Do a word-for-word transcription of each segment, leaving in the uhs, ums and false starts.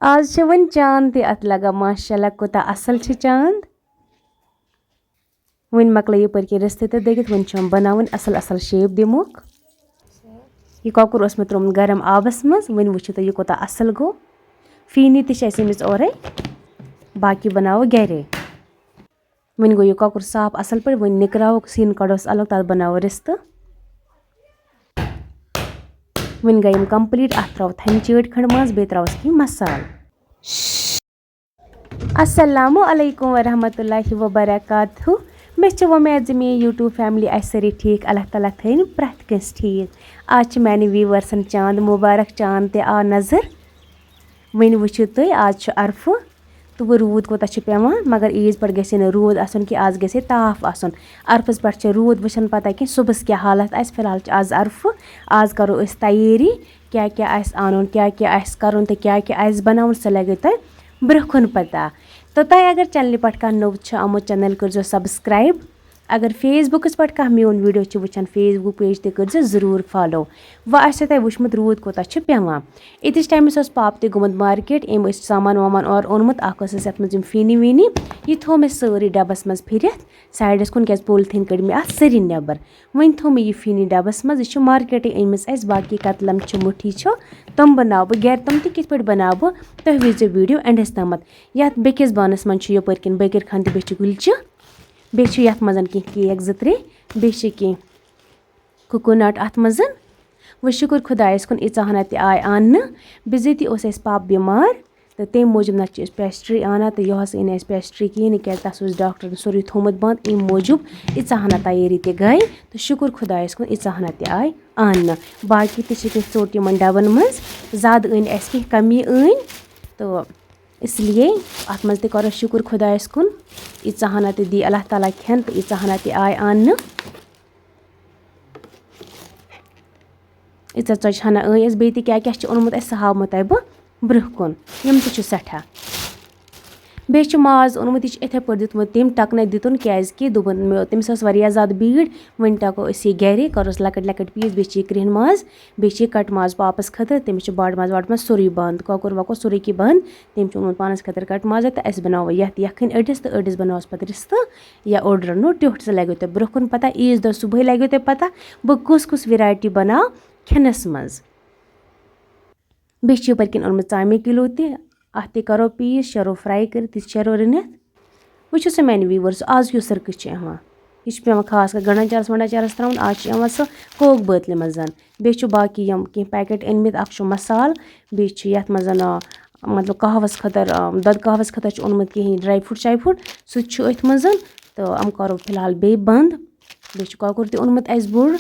آز چھِ وۄنۍ چاند تہِ اَتھ لگان، ماشاءاللہ، کوٗتاہ اَصٕل چھِ چاند۔ وۄنۍ مۄکلٲے یَپٲرۍ کِنۍ رِستہٕ تہِ دٔگِتھ، وۄنۍ چھِ یِم بَناوٕنۍ اَصٕل اَصٕل shape دِموکھ۔ یہِ کۄکُر اوس مےٚ ترٛوومُت گرم آبَس منٛز، وۄنۍ وٕچھِو تُہۍ یہِ کوٗتاہ اَصٕل گوٚو۔ فیٖنی تہِ چھِ اَسہِ أمِس اورَے، باقٕے بَناوو گَرے۔ وۄنۍ گوٚو یہِ کۄکُر صاف اَصٕل پٲٹھۍ، وۄنۍ نِکراووکھ، سیٖن کَڑوس الگ، تَتھ بَناوو رِستہٕ۔ وۄنۍ گٔے یِم complete، اَتھ ترٛاوو تھَنہِ چٲٹۍ کھنٛڈ منٛز، بیٚیہِ ترٛاووس کینٛہہ مصالہٕ۔ السلام علیکم ورحمۃ اللہ وبرکاتہ۔ مےٚ چھِ وۄمید زِ میٛٲنۍ YouTube family آسہِ سٲری ٹھیٖک۔ اللہ تعالیٰ تھٲیِن پرٛٮ۪تھ کٲنٛسہِ ٹھیٖک۔ آز چھِ میٛانہِ viewersن چاند مُبارک، چاند تہِ آو نظر۔ وۄنۍ وٕچھِو تُہۍ، آز چھُ عرفہٕ تہٕ وۄنۍ روٗد کوٗتاہ چھُ پٮ۪وان، مگر عیٖذ پٮ۪ٹھ گژھِ نہٕ روٗد آسُن کینٛہہ، آز گژھِ تاپھ آسُن۔ عرفَس پٮ۪ٹھ چھِ روٗد وٕچھان پَتہ کینٛہہ صُبحَس کیٛاہ حالت آسہِ۔ فی الحال چھِ آز عرفہٕ، آز کَرو أسۍ تیٲری، کیٛاہ کیٛاہ آسہِ اَنُن، کیٛاہ کیٛاہ آسہِ کَرُن تہٕ کیٛاہ کیٛاہ آسہِ بَناوُن، سُہ لَگیو تۄہہِ برٛونٛہہ کُن پَتہ۔ تہٕ تۄہہِ اگر channelہِ پٮ۪ٹھ کانٛہہ نوٚو چھُ آمُت، channel کٔرۍزیو subscribe۔ اگر Facebookس پٮ۪ٹھ کانٛہہ میون video چھُ وٕچھان، Facebook page تہِ کٔرۍزیو ضروٗر follow۔ وۄنۍ آسیو تۄہہِ وٕچھمُت روٗد کوٗتاہ چھُ پٮ۪وان۔ ییٖتِس ٹایمَس اوس پاپہٕ تہِ گوٚمُت market، أمۍ ٲسۍ سامان وامان اورٕ اوٚنمُت، اَکھ ٲس اَسہِ یَتھ منٛز یِم فیٖنی ویٖنی، یہِ تھوٚو مےٚ سٲرٕے ڈَبَس منٛز پھِرِتھ sideس کُن، کیٛازِ polythene کٔڑۍ مےٚ اَتھ سٲری نٮ۪بَر۔ وۄنۍ تھوٚو مےٚ یہِ فیٖنی ڈَبَس منٛز، یہِ چھُ marketٕے أنۍ مٕژ اَسہِ، باقٕے کَتلَم چھِ، مُٹھی چھُ، تِم بَناوٕ بہٕ گَرِ، تِم تہِ کِتھ پٲٹھۍ بَناوٕ بہٕ، تُہۍ وٕچھزیو video endس تامَتھ۔ یَتھ بیٚکِس بانَس منٛز چھُ یَپٲرۍ کِنۍ بٲکِر خانہِ تہٕ بیٚیہِ چھِ گُلچہِ، بیٚیہِ چھِ یَتھ منٛز کینٛہہ cake زٕ ترٛےٚ، بیٚیہِ چھِ کینٛہہ coconut اَتھ منٛز۔ وۄنۍ شُکُر خۄدایَس کُن، ییٖژاہ ہنا تہِ آے اَننہٕ۔ بِذٲتی اوس اَسہِ پاپہٕ بٮ۪مار، تہٕ تَمہِ موٗجوٗب نہ چھِ أسۍ pastry اَنان، تہٕ یہِ اوس نہٕ اَسہِ pastry کِہیٖنۍ نہٕ، کیٛازِ تَس اوس ڈاکٹرَن سورُے تھوٚومُت بنٛد، اَمہِ موٗجوٗب ییٖژاہ ہنا تیٲری تہِ گٔے۔ تہٕ شُکُر خۄدایَس کُن، ییٖژاہ ہنا تہِ آے اَننہٕ۔ باقٕے تہِ چھِ کینٛہہ ژوٚٹ یِمَن ڈَبَن منٛز، زیادٕ أنۍ اَسہِ کینٛہہ، کَمی أنۍ۔ تہٕ اس لیے اَتھ منٛز تہِ کَرو شُکُر خۄدایَس کُن، ییٖژاہ ہنا تہِ دی اللہ تعالیٰ کھٮ۪ن تہٕ ییٖژاہ ہنا تہِ آے اَننہٕ۔ ییٖژاہ ژۄچہِ ہنا أنۍ اَسہِ، بیٚیہِ تہِ کیٛاہ کیٛاہ چھِ اوٚنمُت اَسہِ، سُہ ہاومو تۄہہِ بہٕ برٛونٛہہ کُن۔ یِم تہِ چھِ سٮ۪ٹھاہ۔ بیٚیہِ چھُ ماز اوٚنمُت، یہِ چھُ یِتھَے پٲٹھۍ دیُتمُت، تٔمۍ ٹَکنَے دیُتُن، کیٛازِکہِ دوٚپُن مےٚ، تٔمِس ٲس واریاہ زیادٕ بیٖڑ، وۄنۍ ٹَکو أسۍ یہِ گَرے، کَروس لۄکٕٹۍ لۄکٕٹۍ piece، بیٚیہِ چھِ یہِ کرٛہِنۍ ماز، بیٚیہِ چھِ یہِ کَٹہٕ ماز پاپَس خٲطرٕ، تٔمِس چھِ باٹہٕ ماز واٹہٕ ماز سورُے بنٛد، کۄکُر وۄکُر سورُے کینٛہہ بنٛد۔ تٔمۍ چھُ اوٚنمُت پانَس خٲطرٕ کَٹہٕ ماز تہٕ اَسہِ بَناوو یَتھ یَکھٕنۍ أڑِس تہٕ أڑِس بَناوَس پَتہٕ رِستہٕ یا اوٚڑ رَنو ٹیوٚٹھ۔ سُہ لَگیو تۄہہِ برٛونٛہہ کُن پَتہ، عیٖذ دۄہ صُبحٲے لَگیو تۄہہِ پَتہ بہٕ کُس کُس variety بَناو کھٮ۪نَس منٛز۔ بیٚیہِ چھِ یَپٲرۍ کِنۍ اوٚنمُت ژامے کِلوٗ تہِ، اَتھ تہِ کَرو piece، شیرو fry کٔرِتھ، تہِ شیرو رٔنِتھ۔ وٕچھِو سا میٛانہِ viewers، آز کیُتھ سِرکہٕ چھُ یِوان۔ یہِ چھُ پٮ۪وان خاص کر گنڈا چرس ونڈا چرس ترٛاوُن، آز چھُ یِوان سُہ Coke بٲتلہِ منٛز۔ بیٚیہِ چھُ باقٕے یِم کینٛہہ packet أنۍ مٕتۍ، اَکھ چھُ مصالہٕ، بیٚیہِ چھُ یَتھ منٛز، آ، مطلب قہوَس خٲطرٕ، آ، دۄدٕ قہوَس خٲطرٕ چھُ اوٚنمُت کِہیٖنۍ dry fruit شاے fruit، سُہ تہِ چھُ أتھۍ منٛز۔ تہٕ یِم کَرو فی الحال بیٚیہِ بنٛد۔ بیٚیہِ چھُ کۄکُر تہِ اوٚنمُت اَسہِ بوٚڑ،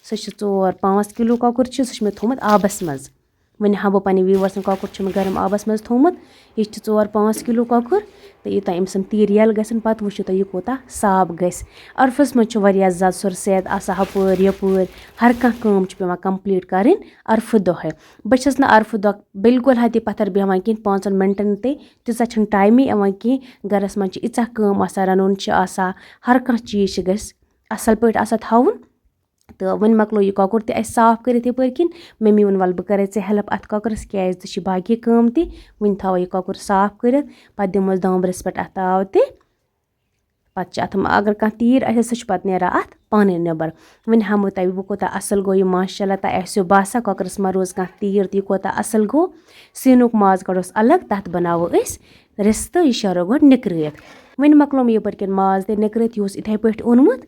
سُہ چھُ ژور پانٛژھ کِلوٗ کۄکُر چھُ، سُہ چھُ مےٚ تھوٚومُت آبَس منٛز۔ وۄنۍ ہاوٕ بہٕ پنٛنہِ viewersن، کۄکُر چھُ مےٚ گرم آبَس منٛز تھوٚومُت۔ یہِ چھُ ژور پانٛژھ کِلوٗ کۄکُر۔ تہٕ یوٚتام أمۍ سُنٛد تیٖر یَلہٕ گژھن، پَتہٕ وٕچھِو تُہۍ یہِ کوٗتاہ صاف گژھِ۔ عرفَس منٛز چھُ واریاہ زیادٕ سُر صحت آسان ہُپٲرۍ یَپٲرۍ، ہر کانٛہہ کٲم چھِ پٮ۪وان complete کَرٕنۍ عرفہٕ دۄہَے۔ بہٕ چھَس نہٕ عرفہٕ دۄہ بِلکُل ہَتہِ پَتھر بیٚہوان کِہیٖنۍ، پانٛژَن مِنٹَن تہِ، تیٖژاہ چھَنہٕ ٹایمٕے یِوان کِہیٖنۍ۔ گَرَس منٛز چھِ ییٖژاہ کٲم آسان، رَنُن چھِ آسان، ہر کانٛہہ چیٖز چھِ گژھِ اَصٕل پٲٹھۍ آسان تھاوُن۔ تہٕ وۄنۍ مۄکلو یہِ کۄکُر تہِ اَسہِ صاف کٔرِتھ یَپٲرۍ کِنۍ۔ مٔمی ووٚن، "وَلہٕ بہٕ کَرَے ژےٚ help اَتھ کۄکرَس، کیٛازِ ژےٚ چھِ باقی کٲم تہِ۔ وٕنہِ تھاوو یہِ کۄکُر صاف کٔرِتھ، پَتہٕ دِموس دامبرِس پٮ۪ٹھ اَتھ تاو تہِ۔ پَتہٕ چھِ اَتھ، اگر کانٛہہ تیٖر آسہِ، سُہ چھُ پَتہٕ نیران اَتھ پانَے نٮ۪بَر۔" وۄنۍ ہاوو تۄہہِ بہٕ کوٗتاہ اَصٕل گوٚو یہِ، ماشاء اللہ، تۄہہِ آسیو باسان کۄکرَس ما روٗز کانٛہہ تیٖر تہٕ یہِ کوٗتاہ اَصٕل گوٚو۔ سیٖنُک ماز کَڑوس الگ، تَتھ بَناوو أسۍ رِستہٕ، یہِ شیرو گۄڈٕ نِکرٲیِتھ۔ وۄنۍ مۄکلوو مےٚ یَپٲرۍ کِنۍ ماز تہِ نِکرٲیِتھ، یہِ اوس یِتھَے پٲٹھۍ اوٚنمُت۔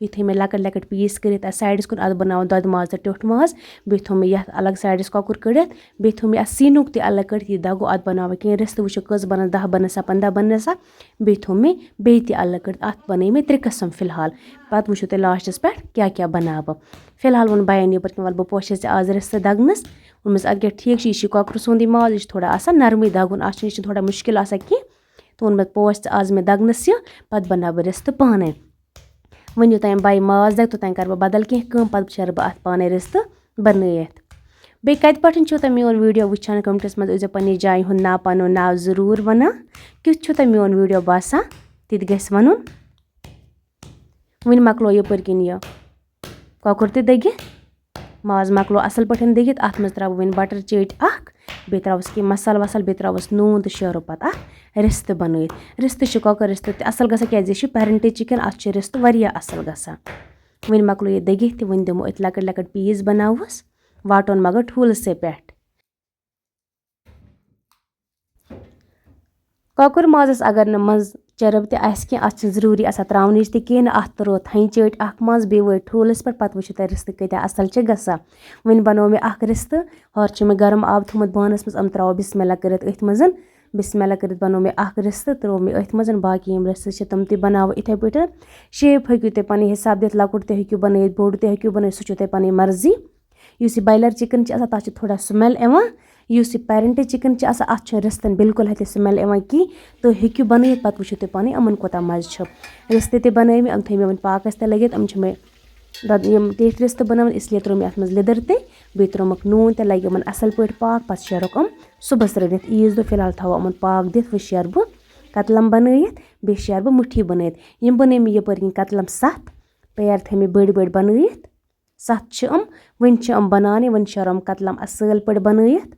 یُتھُے مےٚ لۄکٕٹۍ لۄکٕٹۍ piece کٔرِتھ اَتھ sideس کُن، اَتھ بَناوان دۄدٕ ماز تہٕ ٹیوٚٹھ ماز، بیٚیہِ تھوٚو مےٚ یَتھ الگ sideس کۄکُر کٔڑِتھ، بیٚیہِ تھوٚو مےٚ اَتھ سیٖنُک تہِ الگ کٔڑِتھ، یہِ دَگو اَتھ بَناوان کینٛہہ رِستہٕ، وٕچھو کٔژ بَنَن، دَہ بَنَن سا، پنٛداہ بَنَن سا، بیٚیہِ تھوٚو مےٚ بیٚیہِ تہِ الگ کٔڑِتھ، اَتھ بَنٲے مےٚ ترٛےٚ قٕسٕم فی الحال، پَتہٕ وٕچھِو تُہۍ lastس پٮ۪ٹھ کیٛاہ کیٛاہ بَناو بہٕ۔ فی الحال ووٚن بَیَن یَپٲرۍ کِنۍ، "وَلہٕ بہٕ پوشَے ژےٚ آز رِستہٕ دَگنَس"، ووٚنمَس، "اَدٕ کیٛاہ ٹھیٖک چھُ، یہِ چھُ کۄکرٕ سُنٛدٕے ماز، یہِ چھُ تھوڑا آسان نرمٕے دَگُن، اَتھ چھُنہٕ، یہِ چھُنہٕ تھوڑا مُشکِل آسان کینٛہہ"، تہٕ ووٚن مےٚ، "پوش ژٕ آز مےٚ دَگنَس یہِ، پَتہٕ بَناو بہٕ رِستہٕ پانَے۔" وۄنۍ یوٚتام بَے ماز دَگہِ، توٚتام کَرٕ بہٕ بدل کینٛہہ کٲم، پَتہٕ شیرٕ بہٕ اَتھ پانَے رِستہٕ بَنٲیِتھ۔ بیٚیہِ کَتہِ پٮ۪ٹھ چھُو تُہۍ میون video وٕچھان؟ commentس منٛز ٲسۍزیو پنٛنہِ جایہِ ہُنٛد ناو، پَنُن ناو ضروٗر وَنان۔ کیُتھ چھُو تۄہہِ میون video باسان؟ تہِ تہِ گژھِ وَنُن۔ وۄنۍ مۄکلو یَپٲرۍ کِنۍ یہِ کۄکُر تہِ دٔگِتھ۔ ماز مۄکلو اَصٕل پٲٹھۍ دٔگِتھ، اَتھ منٛز ترٛاوٕ بہٕ وۄنۍ butter چیٚٹۍ اَکھ، بیٚیہِ ترٛاوَس کینٛہہ مصالہٕ وصالہٕ، بیٚیہِ ترٛاوَس نوٗن تہٕ شیرو پَتہٕ اَتھ رِستہٕ بَنٲیِتھ۔ رِستہٕ چھِ کۄکَر رِستہٕ تہِ اَصٕل گژھان، کیٛازِ یہِ چھِ پیرنٹٕے چِکَن، اَتھ چھِ رِستہٕ واریاہ اَصٕل گژھان۔ وۄنۍ مۄکلو یہِ دٔگِتھ تہِ، وۄنۍ دِمو أتھۍ لۄکٕٹۍ لۄکٕٹۍ پیٖس بَناوہوس، واٹون مگر ٹھوٗلَسٕے پٮ۪ٹھ۔ کۄکُر مازَس اگر نہٕ منٛز چرٕب تہِ آسہِ کینٛہہ، اَتھ چھِنہٕ ضروٗری آسان ترٛاونٕچ تہِ کِہیٖنۍ نہٕ۔ اَتھ ترٛوو تھَنہِ چٲٹۍ اَکھ ماز، بیٚیہِ وٲے ٹھوٗلَس پٮ۪ٹھ، پَتہٕ وٕچھِو تۄہہِ رِستہٕ کۭتیٛاہ اَصٕل چھِ گژھان۔ وۄنۍ بَنوو مےٚ اَکھ رِستہٕ، ہورٕ چھُ مےٚ گرم آب تھوٚمُت بانَس منٛز، یِم ترٛاوو بِسمِ اللہ کٔرِتھ أتھۍ منٛز۔ بِسمِ اللہ کٔرِتھ بَنوو مےٚ اَکھ رِستہٕ، ترٛوو مےٚ أتھۍ منٛز۔ باقٕے یِم رِستہٕ چھِ تِم تہِ بَناوو یِتھَے پٲٹھۍ۔ شیپ ہیٚکِو تُہۍ پَنٕنۍ حِساب دِتھ، لۄکُٹ تہِ ہیٚکِو بَنٲیِتھ، بوٚڑ تہِ ہیٚکِو بَنٲیِتھ، سُہ چھُو تۄہہِ پَنٕنۍ مرضی۔ یُس یہِ بایلَر چِکَن چھِ آسان، تَتھ چھِ تھوڑا سٕمٮ۪ل یِوان۔ یُس یہِ پیرنٹٕڈ چِکَن چھِ آسان، اَتھ چھُنہٕ رِستَن بِلکُل ہَتہِ سٕمٮ۪ل یِوان کِہیٖنۍ۔ تُہۍ ہیٚکِو بَنٲیِتھ، پَتہٕ وٕچھِو تُہۍ پانَے یِمَن کوٗتاہ مَزٕ چھُ۔ رِستہٕ تہِ بَنٲے مےٚ، یِم تھٲے مےٚ وۄنۍ پاکَس تہِ لٲگِتھ، یِم چھِ مےٚ دۄد-، یِم ٹیٹھۍ رِستہٕ بَناوٕنۍ، اِسلیے ترٛوو مےٚ اَتھ منٛز لیٚدٕر تہِ، بیٚیہِ ترٛوومَکھ نوٗن تہِ، لَگہِ یِمَن اَصٕل پٲٹھۍ پاک۔ پَتہٕ شیرُکھ یِم صُبحَس رٔنِتھ۔ عیٖذ دۄہ فِلحال تھاوو یِمَن پاک دِتھ، وۄنۍ شیرٕ بہٕ کَتلَم بَنٲیِتھ، بیٚیہِ شیرٕ بہٕ مُٹھی بَنٲیِتھ۔ یِم بَنٲے مےٚ یَپٲرۍ کِنۍ کَتلَم سَتھ، تیار تھٲے مےٚ بٔڑۍ بٔڑۍ بَنٲیِتھ۔ سَتھ چھِ یِم، وٕنہِ چھِ یِم بَناونہِ، وٕنہِ شیرو یِم کَتلَم اَصٕل پٲٹھۍ بَنٲیِتھ۔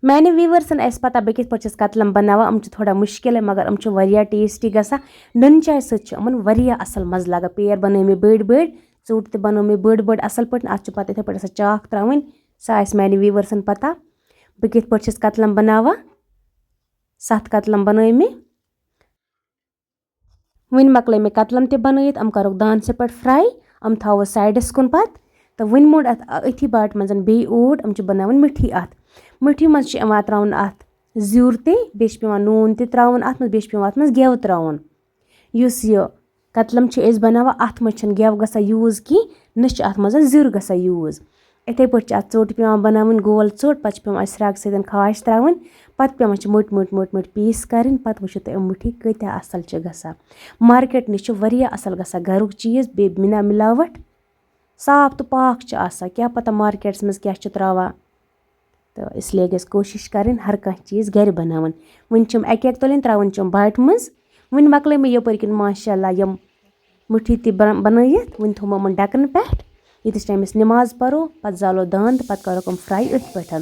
میانہِ ویورسن آسہِ پتہ بہٕ کِتھ پٲٹھۍ چھَس کتلم بناوان، یِم چھِ تھوڑا مُشکِل، مگر یِم چھِ واریاہ ٹیسٹی گژھان۔ نُن چاے سۭتۍ چھِ یِمن واریاہ اَصٕل مَزٕ لگان۔ پیر بنٲے مےٚ بٔڑۍ بٔڑۍ، ژوٚٹ تہِ بنٲو مےٚ بٔڑ بٔڑ اَصٕل پٲٹھۍ۔ اَتھ چھِ پتہٕ یِتھے پٲٹھۍ آسان چاکھ ترٛاوٕنۍ، سۄ آسہِ میانہِ ویورسن پتہ بہٕ کِتھ پٲٹھۍ چھَس کتلم بناوان۔ سَتھ کتلم بنٲے مےٚ۔ وۄنۍ مۄکلٲے مےٚ کتلم تہِ بنٲیِتھ، یِم کرُکھ دانسہٕ پٮ۪ٹھ فراے، یِم تھاوو سایڈس کُن پتہٕ۔ تہٕ وۄنۍ موٚنڈ اتھ أتھی باٹہِ منٛز بیٚیہِ اوٹ، یِم چھِ بناوٕنۍ مِٹھی اتھ۔ مِٹھی منٛز چھِ یِوان تراوُن اتھ زیُر تہِ، بیٚیہِ چھِ پٮ۪وان نوٗن تہِ تراوُن اتھ منٛز، بیٚیہِ چھِ پٮ۪وان اتھ منٛز گٮ۪و تراوُن۔ یُس یہِ کتلم چھِ أسۍ بناوان، اتھ منٛز چھِنہٕ گٮ۪و گژھان یوٗز کینٛہہ، نہ چھِ اتھ منٛز زیُر گژھان یوٗز۔ یِتھے پٲٹھۍ چھِ اتھ ژوٚٹ پٮ۪وان بناوٕنۍ، گول ژوٚٹ، پتہٕ چھِ پٮ۪وان اَسہِ سرٛکھ سۭتۍ خاش ترٛاوٕنۍ، پتہٕ پٮ۪وان چھِ مٔٹۍ مٔٹۍ مٔٹۍ مٔٹۍ پیٖس کرٕنۍ، پتہٕ وٕچھِو تُہۍ یِم مُٹھی کۭتیٛاہ اَصٕل چھِ گژھان۔ مارکیٹ نِش چھُ واریاہ اَصٕل گژھان گرُک چیٖز، بیٚیہِ بِنا مِلاوَٹھ، صاف تہٕ پاک چھُ آسان۔ کیٛاہ پتہ مارکیٹَس منٛز کیٛاہ چھِ ترٛاوان، تہٕ اس لیے گژھِ کوٗشِش کَرٕنۍ ہر کانٛہہ چیٖز گرِ بناوٕنۍ۔ وۄنۍ چھِ یِم اَکہِ اَکہِ تُلٕنۍ، ترٛاوٕنۍ چھِ یِم باٹہِ منٛز۔ وۄنۍ مۄکلٲے مےٚ یَپٲرۍ کِنۍ ماشاء اللہ یِم مُٹھی تہِ بن-، بنٲیِتھ، وۄنۍ تھوٚو مےٚ یِمَن ڈَکَن پٮ۪ٹھ۔ ییٖتِس ٹایمَس نٮ۪ماز پَرو، پَتہٕ زالو دانٛد تہٕ پَتہٕ کَرو یِم فراے أتھۍ پٮ۪ٹھ۔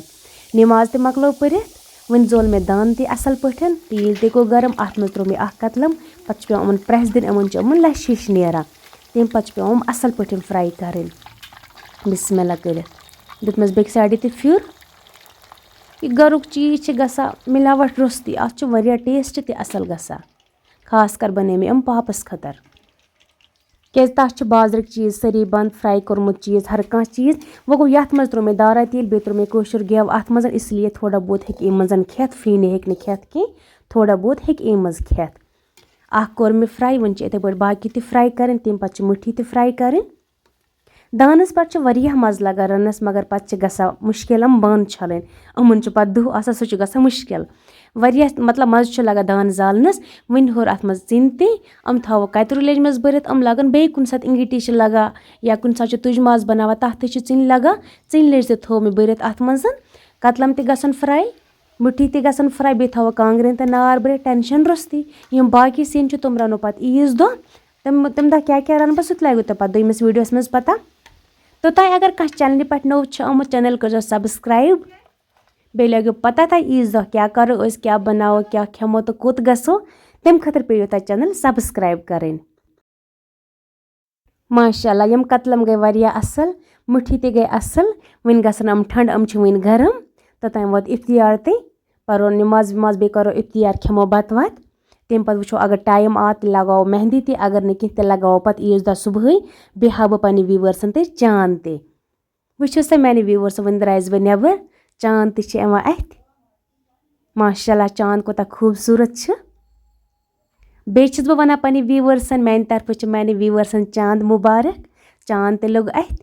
نٮ۪ماز تہِ مۄکلٲو پٔرِتھ، وۄنۍ زول مےٚ دانٛد تہِ اَصٕل پٲٹھۍ، تیٖل تہِ گوٚو گرم، اَتھ منٛز ترٛوو مےٚ اَکھ کَتلَم، پَتہٕ چھُ پٮ۪وان یِمَن پرٛٮ۪س دِنۍ، یِمَن چھِ یِمَن لَشہِ ہِش نیران، تَمہِ پَتہٕ چھُ پٮ۪وان یِم اَصٕل پٲٹھۍ فراے کَرٕنۍ۔ بِسمِ اللہ کٔرِتھ دیُتمَس بیٚکہِ سایڈٕ تہِ پھیُر۔ یہِ گَرُک چیٖز چھِ گژھان مِلاوَٹھ روٚستُے، اَتھ چھُ واریاہ ٹیسٹ تہِ اَصٕل گژھان۔ خاص کر بَنے مےٚ یِم پاپَس خٲطرٕ، کیٛازِ تَتھ چھِ بازرٕکۍ چیٖز سٲری بنٛد، فراے کوٚرمُت چیٖز، ہر کانٛہہ چیٖز۔ وۄنۍ گوٚو، یَتھ منٛز ترٛوو مےٚ دارا تیٖل، بیٚیہِ ترٛوو مےٚ کٲشُر گٮ۪و اَتھ منٛز، اس لیے تھوڑا بہت ہیٚکہِ اَمہِ منٛز کھٮ۪تھ، فی نہٕ ہیٚکہِ نہٕ کھٮ۪تھ کینٛہہ، تھوڑا بہت ہیٚکہِ اَمہِ منٛز کھٮ۪تھ۔ اَکھ کوٚر مےٚ فراے، وۄنۍ چھِ یِتھَے پٲٹھۍ باقٕے تہِ فراے کَرٕنۍ، تَمہِ پَتہٕ چھِ مُٹھی تہِ فراے کَرٕنۍ۔ دانَس پٮ۪ٹھ چھُ واریاہ مَزٕ لَگان رَننَس، مگر پَتہٕ چھِ گژھان مُشکِل یِم بانہٕ چھَلٕنۍ۔ یِمَن چھُ پَتہٕ دُہ آسان، سُہ چھُ گژھان مُشکِل۔ واریاہ، مطلب، مَزٕ چھُ لَگان دانہٕ زالنَس۔ وۄنۍ ہیوٚر اَتھ منٛز ژِنہِ تہِ، یِم تھاوو کَتریوٗ لیٚجہِ منٛز بٔرِتھ، یِم لَگَن بیٚیہِ کُنہِ ساتہٕ، اِنگِٹی چھِ لَگان یا کُنہِ ساتہٕ چھِ تُجہِ ماز بَناوان، تَتھ تہِ چھِ ژِنہِ لَگان۔ ژِنہِ لیٚجہِ تہِ تھوٚو مےٚ بٔرِتھ اَتھ منٛز۔ کَتلَم تہِ گژھن فراے، مُٹھی تہِ گژھن فراے، بیٚیہِ تھاوو کانٛگرٮ۪ن تہٕ نار بٔرِتھ، ٹٮ۪نشَن روٚستُے۔ یِم باقٕے سِنۍ چھِ، تِم رَنو پَتہٕ عیٖذ دۄہ۔ تِم، تِم دۄہ کیٛاہ کیٛاہ رَنہٕ بہٕ، سُہ تہِ لَگوٕ تۄہہِ پَتہٕ دوٚیمِس ویٖڈیوَس منٛز پَتہ۔ تہٕ تۄہہِ اگر کانٛہہ چَنلہِ پٮ۪ٹھ نوٚو چھُ آمُت، چَنَل کٔرۍزیو سبسکرایب۔ بیٚیہِ لَگیو پَتہ تۄہہِ عیٖذ دۄہ کیٛاہ کَرو أسۍ، کیٛاہ بَناوو، کیٛاہ کھٮ۪مو تہٕ کوٚت گژھو، تَمہِ خٲطرٕ پیٚیو تۄہہِ چَنَل سبسکرایب کَرٕنۍ۔ ماشاء اللہ، یِم کَتلَم گٔے واریاہ اَصٕل، مُٹھی تہِ گٔے اَصٕل۔ وۄنۍ گژھن یِم ٹھنٛڈٕ، یِم چھِ وۄنۍ گرم۔ توٚتام ووت اِفتِیار تہِ، پَرو نِماز وِماز، بیٚیہِ کَرو اِفتِیار، کھٮ۪مو بَتہٕ وَتہٕ۔ تَمہِ پَتہٕ وٕچھو، اگر ٹایم آو تہٕ لَگاوو مہندی تہِ، اگر نہٕ کینٛہہ تہِ لَگاوو پَتہٕ عیٖذ دۄہ صُبحٲے، بیٚیہِ ہاوٕ بہٕ پنٛنہِ ویٖوٲرسَن تہِ چاند تہِ۔ وٕچھِو سا میٛانہِ ویٖوٲرسہٕ، وۄنۍ درٛایَس بہٕ نٮ۪بَر، چاند تہِ چھِ یِوان اَتھِ۔ ماشاء اللہ، چاند کوٗتاہ خوٗبصوٗرت چھُ۔ بیٚیہِ چھَس بہٕ وَنان پنٛنہِ ویٖوٲرسَن، میٛانہِ طرفہٕ چھِ میٛانہِ ویٖوٲرسَن چاند مُبارک، چاند تہِ لوٚگ اَتھِ۔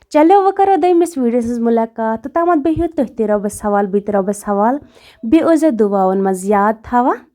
چلو، وۄنۍ کَرو دوٚیمِس ویٖڈیوَس منٛز مُلاقات، توٚتامَتھ بِہِو تُہۍ تہِ رۄبَس حوال، بہٕ تہِ رۄبَس حوال۔ بیٚیہِ ٲسۍزیو دُعاوَن منٛز یاد تھاوان۔